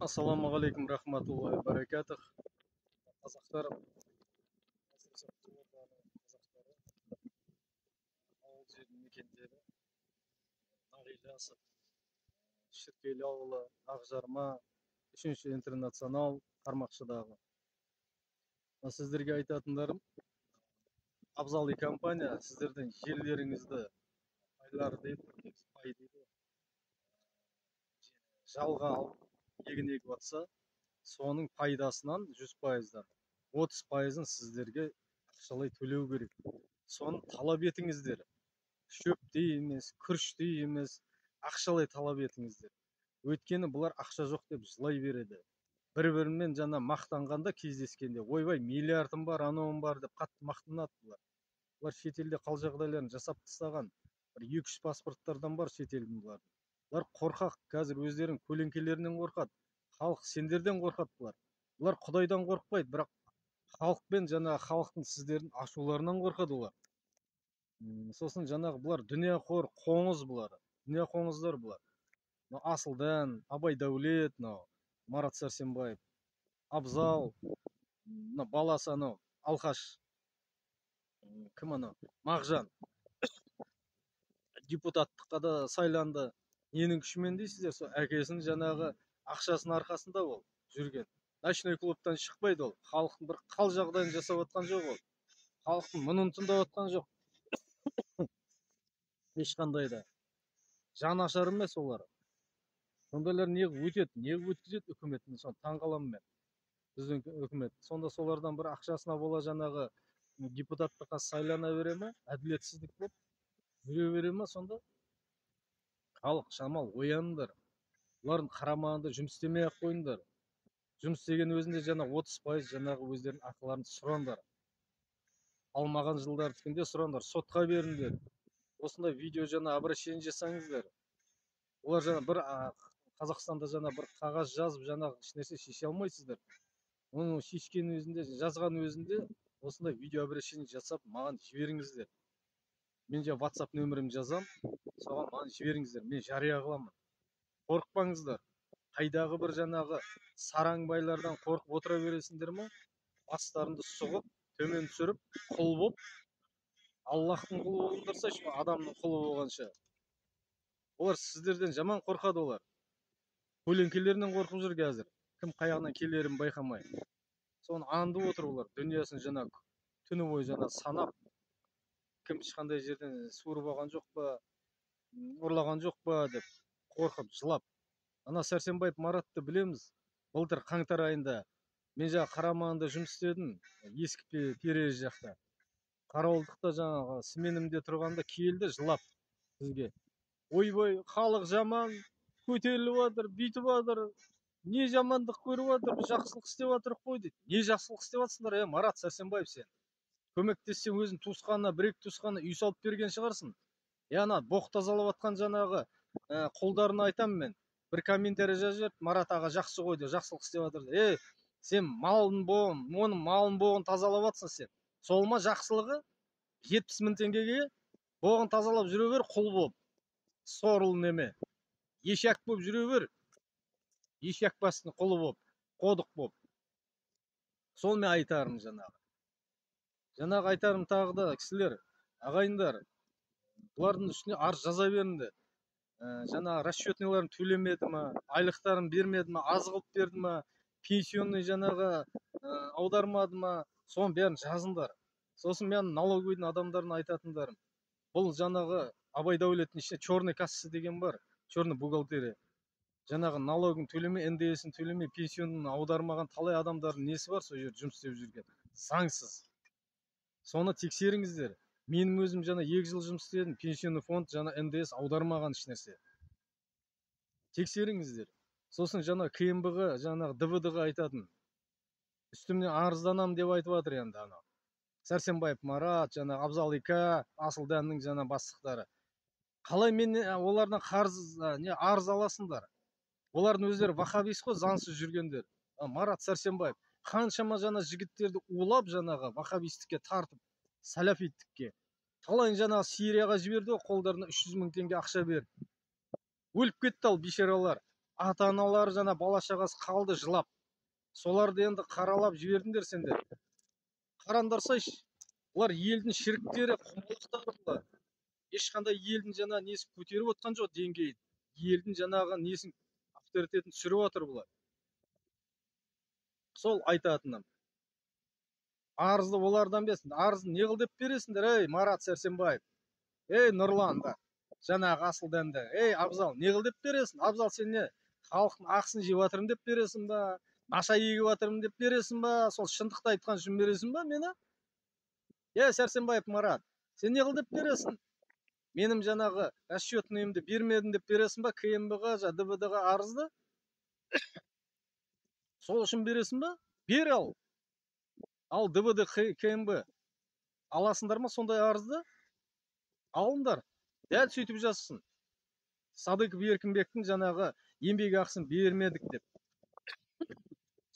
Ассалаумағалейкум рахматуллахи баракатух. Қазақтар, әсіресе Қызылорданың қазақтары, ауыл жердің мекендері, Нағиласов, Шіркейлі ауылы, Ақжарма, үшінші интернационал, Қармақшыдағы. Сіздерге айтатындарым, Абзал и компания сіздердің жерлеріңізді пайлар дейді, негізі пай дейді, жалға алып егін егіп жатса, соның пайдасынан 100%-дан 30%-ын сіздерге ақшалай төлеу керек. Соны талап етіңіздер. Шөптей емес, күріштей емес, ақшалай талап етіңіздер. Өйткені бұлар ақша жоқ деп жылай береді. Бір-бірімен жаңа мақтанғанда, кездескенде, ойбай, миллиардым бар, анауым бар деп қатты мақтанады бұлар. Бұлар шетелде қал жағдайларын жасап тастаған. Бір 2-3 паспорттардан бар шетелдің бұлардың. Бұлар қорқақ, қазір өздерінің көлеңкелерінен қорқады. Халық сендерден қорқады бұлар. Бұлар Құдайдан қорықпайды, бірақ халықпен жаңа халықтың сіздердің ашуларынан қорқады олар. Сосын жаңағы бұлар дүниеқор қоңыз бұлар. Дүние қоңыздар бұлар. Мынау Асылдан, Абай Дәулет, мынау Марат Сәрсенбаев, Абзал, мына баласы анау Алқаш, кім анау Мағжан депутаттыққа да сайланды. Ненің күшімен дейсіздер? Сол әкесінің жаңағы ақшасының арқасында ол жүрген. Ночной клубтан шықпайды ол. Халықтың бір қал жағдайын жасап жатқан жоқ ол. Халықтың мұңын тыңдап жатқан жоқ. Ешқандай да. Жан ашар емес олар. Сондайлар неғып өтеді, неғып өткізеді үкімет? Соны таң қаламын мен. Біздің үкімет. Сонда солардан бір ақшасына бола жаңағы депутаттыққа сайлана бере ме? Әділетсіздік болып жүре бере ме сонда? Халық шамал ояныңдар. Бұлардың қарамағында жұмыс істемей ақ қойыңдар. Жұмыс істеген өзінде жаңа 30% жаңағы өздерінің ақыларын сұраңдар. Алмаған жылдардікінде сұраңдар, сотқа беріңдер. Осындай видео жаңа обращение жасаңыздар. Олар жаңа бір Қазақстанда жаңа бір қағаз жазып жаңағы ешнәрсе шеше алмайсыздар. Оны шешкен өзінде, жазған өзінде осындай видео обращение жасап маған жіберіңіздер. Мен жаңа WhatsApp нөмірімді жазам, соған маған жіберіңіздер, мен жария қыламын. Қорықпаңыздар. Қайдағы бір жаңағы сараң байлардан қорқып отыра бересіңдер ме? Бастарыңды сұғып, төмен түсіріп, құл боп, Аллахтың құлы болыңдарсайшы, адамның құлы болғанша. Олар сіздерден жаман қорқады олар. Көлеңкелерінен қорқып жүр қазір. Кім қаяғынан келерін байқамай. Соны аңдып отыр олар. Дүниясын жаңа түні бойы жаңа санап, кім ешқандай жерден суырып алған жоқ па, ұрлаған жоқ па деп қорқып жылап. Ана Сәрсенбаев Маратты білеміз. Былтыр қаңтар айында мен жаңа қарамағында жұмыс істедім, ескі Переж жақта. Қарауылдықта жаңағы сменімде тұрғанда келді жылап бізге. Ойбай, халық жаман, көтеріліп жатыр, бүйтіп жатыр, не жамандық көріп жатыр, біз жақсылық істеп жатырық қой дейді. Не жақсылық істеп жатсыңдар, е, Марат Сәрсенбаев сен? Көмектессең өзің туысқанына, бір екі туысқанына үй салып берген шығарсың. Е, ана боқ тазалап жатқан жаңағы қолдарына айтамын мен. Бір комментарий жазып жіберді, Марат аға жақсы ғой деп, жақсылық істеп жатыр деп. Е, сен малын боғын, оның малын боғын тазалап жатсың сен. Сол ма жақсылығы? 70 мың теңгеге боғын тазалап жүре бер, құл болып. Сорлы неме. Ешек болып жүре бер. Ешек бастың құлы болып, қодық болып. Сол мен айтарым жаңағы. Жаңағы айтарым тағы да кісілер, ағайындар, бұлардың үстіне арыз жаза беріңдер. Жаңағы расчетныйларын төлемеді ма, айлықтарын бермеді ма, аз қылып берді ма, пенсионный жаңағы аудармады ма, соның бәрін жазыңдар. Сосын мен налоговыйдың адамдарына айтатындарым, бұл жаңағы Абай Дәулеттің ішінде черный касса деген бар, черный бухгалтерия. Жаңағы налогын төлемей, НДС-ін төлемей, пенсионын аудармаған талай адамдардың несі бар, сол жерде жұмыс істеп жүрген. Заңсыз. Соны тексеріңіздер. Менің өзім жаңа 2 жыл жұмыс істедім, пенсионный фонд жаңа НДС аудармаған ешнәрсе. Тексеріңіздер. Сосын жаңа КМБ-ға, жаңағы ДВД-ға айтатын. Үстімнен арызданам деп айтып жатыр енді анау. Сәрсенбаев Марат, жаңа Абзал ИК, Асылданның жаңа бастықтары. Қалай мен олардан қарыз, не арыз аласыңдар? Олардың өздері ваххабист қой, заңсыз жүргендер. Марат Сәрсенбаев қаншама жаңа жігіттерді улап жаңағы ваххабистікке тартып, салафиттікке. Талайын жаңағы Сирияға жіберді ғой, қолдарына 300 мың теңге ақша беріп. Өліп кетті ал бейшаралар. Ата-аналары жаңа бала шағасы қалды жылап. Соларды енді қаралап жібердіңдер сендер. Қараңдарсайшы, бұлар елдің шіріктері, құмалақтары бұлар. Ешқандай елдің жаңа несін көтеріп отқан жоқ деңгейін. Елдің жаңағы несін, авторитетін түсіріп отыр бұлар. Сол айтатыным. Арызды олардан берсін. Арызды не қыл деп бересіңдер, ей, Марат Сәрсенбаев. Ей, Нұрлан да, жаңағы Асылдәнді. Ей, Абзал, не қыл деп бересің? Абзал, сен не, халықтың ақысын жеп жатырмын деп бересің ба? Наша егіп жатырмын деп бересің ба? Сол шындықты айтқан үшін бересің ба мені? Е, Сәрсенбаев Марат, сен не қыл деп бересің? Менің жаңағы расчетныйымды бермедім деп бересің ба? КМБ-ға, ДВД-ға арызды? Сол үшін бересің ба? Бер ал. Ал ДВД, КМБ аласыңдар ма сондай арызды? Алыңдар. Дәл сөйтіп жазсын. Садықов Еркінбектің жаңағы еңбек ақысын бермедік деп.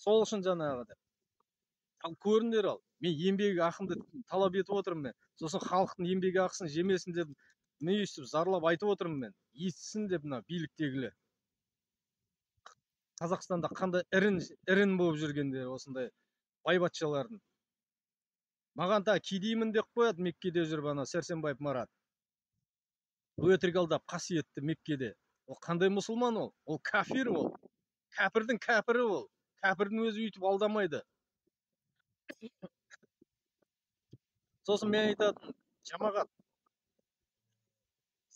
Сол үшін жаңағы деп. Ал көріңдер ал. Мен еңбек ақымды талап етіп отырмын мен. Сосын халықтың еңбек ақысын жемесін деп не өйстіп зарлап айтып отырмын мен. Естісін деп мына биліктегілер. Қазақстанда қандай ірін болып жүргенде осындай байбатшалардың. Маған та кедеймін деп қояды Меккеде жүріп ана Сәрсенбаев Марат. Өтірік алдап қасиетті Меккеде. Ол қандай мұсылман ол? Ол кафир ол. Кәпірдің кәпірі ол. Кәпірдің өзі өйтіп алдамайды. Сосын мен айтатын, жамағат,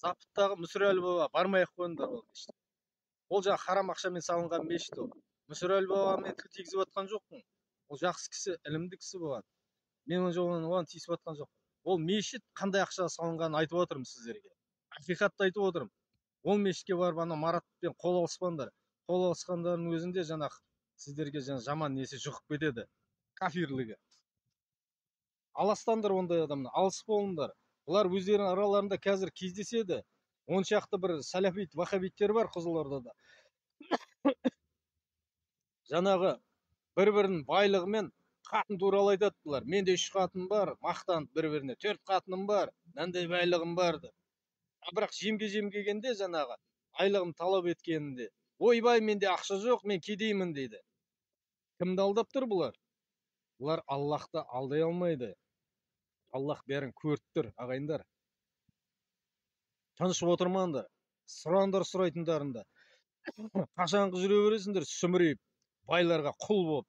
Запыттағы Мүсірәлі баба бармай ақ қойыңдар ол мешіт. Ол жаңа харам ақшамен салынған мешіт ол. Мүсірәлі бабамен тіл тигізіп жатқан жоқпын. Ол жақсы кісі, ілімді кісі болған. Мен оған тиісіп жатқан жоқпын. Ол мешіт қандай ақша салынғанын айтып отырмын сіздерге. Ақиқатты айтып отырмын. Ол мешітке барып ана Маратпен қол алыспаңдар. Қол алысқандардың өзінде жаңа сіздерге жаңа жаман несі жұғып кетеді. Кафирлігі. Аластаңдар ондай адамнан, алыс болыңдар. Бұлар өздерінің араларында қазір кездеседі. Он шақты бір салафит, вахабиттер бар Қызылордада. Жаңағы бір-бірінің байлығымен қатын туралы айтады бұлар. Менде 3 қатын бар, мақтанып бір-біріне. 4 қатыным бар, мынандай байлығым бар деп. А бірақ жемге-жем келгенде жаңағы айлығын талап еткенінде, ойбай, менде ақша жоқ, мен кедеймін дейді. Кімді алдап тұр бұлар? Бұлар Аллахты алдай алмайды. Аллах бәрін көріп тұр, ағайындар. Тыныш отырмаңдар, сұраңдар сұрайтындарында. Қашанғы жүре бересіңдер сүмірейіп, байларға құл болып.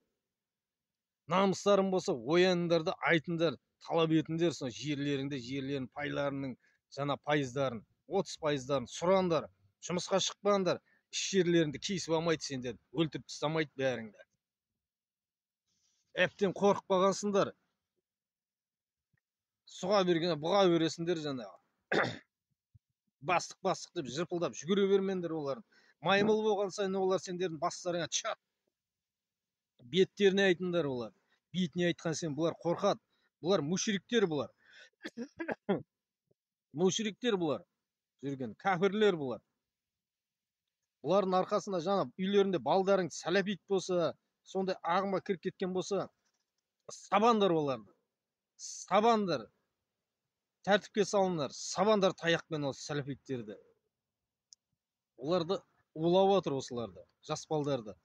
Намыстарың болса, ояныңдар да айтыңдар, талап етіңдер сол жерлеріңді, жерлерінің пайларының жаңа пайыздарын, 30%-ын сұраңдар, жұмысқа шықпаңдар, іш жерлеріңді кесіп алмайды сендер, өлтіріп тастамайды бәріңді. Әбден қорықпағансыңдар. Сұға бергенде бұға бересіңдер жаңағы. Бастық деп жырпылдап жүгіре бермеңдер олар. Маймыл болған сайын олар сендердің бастарыңа чат. Беттеріне айтыңдар олар. Бетіне айтқан сен бұлар қорқады. Бұлар мушриктер бұлар. Мушриктер бұлар. Жүрген кәпірлер бұлар. Бұлардың арқасында жаңа үйлерінде балдарың сәләпит болса, сондай ағымға кіріп кеткен болса, сабандар оларды. Сабандар. Тәртіпке салыңдар, сабандар таяқпен осы сәләфиттерді. Оларды улап отыр осыларды, жас балдарды.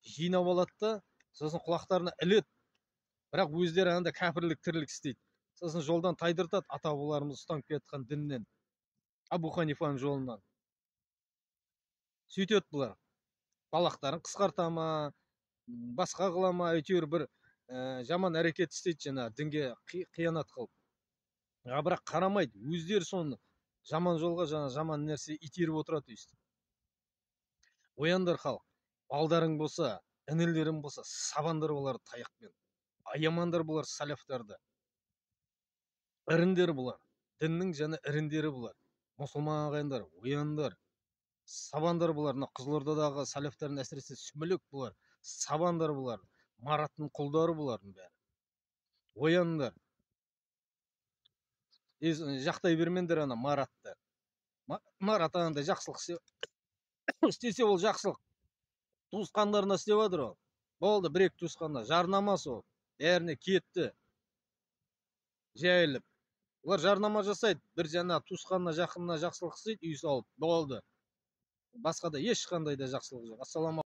Жинап алады да, сосын құлақтарына іледі. Бірақ өздері анда кәпірлік тірлік істейді. Сосын жолдан тайдыртады ата-бабаларымыз ұстанып келе жатқан діннен, Абу Ханифаның жолынан. Сөйтеді бұлар. Балақтарын қысқарта ма, басқа қыла ма, әйтеуір бір жаман әрекет істейді жаңа дінге қиянат қылып. А бірақ қарамайды, өздері соны жаман жолға жаңа жаман нәрсе итеріп отырады өйстіп. Ояндар халық, балдарың болса, інілерің болса, сабандар олар таяқпен. Аямандар бұлар салафтарды. Іріндер бұлар, діннің жаңа іріндері бұлар. Мұсылман ағайындар, ояндар. Сабандар бұлар, мына Қызылордадағы салафтардың әсіресе сүмілік бұлар, сабандар бұлар, Мараттың құлдары бұлардың бәрі. Ояндар. Жақтай бермеңдер ана Маратты. Марат анандай жақсылық істесе ол жақсылық. Туысқандарына істеп жатыр ол. Болды, бір-екі туысқанына. Жарнама сол. Бәріне кетті. Жайылып. Олар жарнама жасайды. Бір жаңа туысқанына, жақынына жақсылық істейді, үй салып. Болды. Басқа да ешқандай да жақсылық жоқ. Ассалаумағалейкум.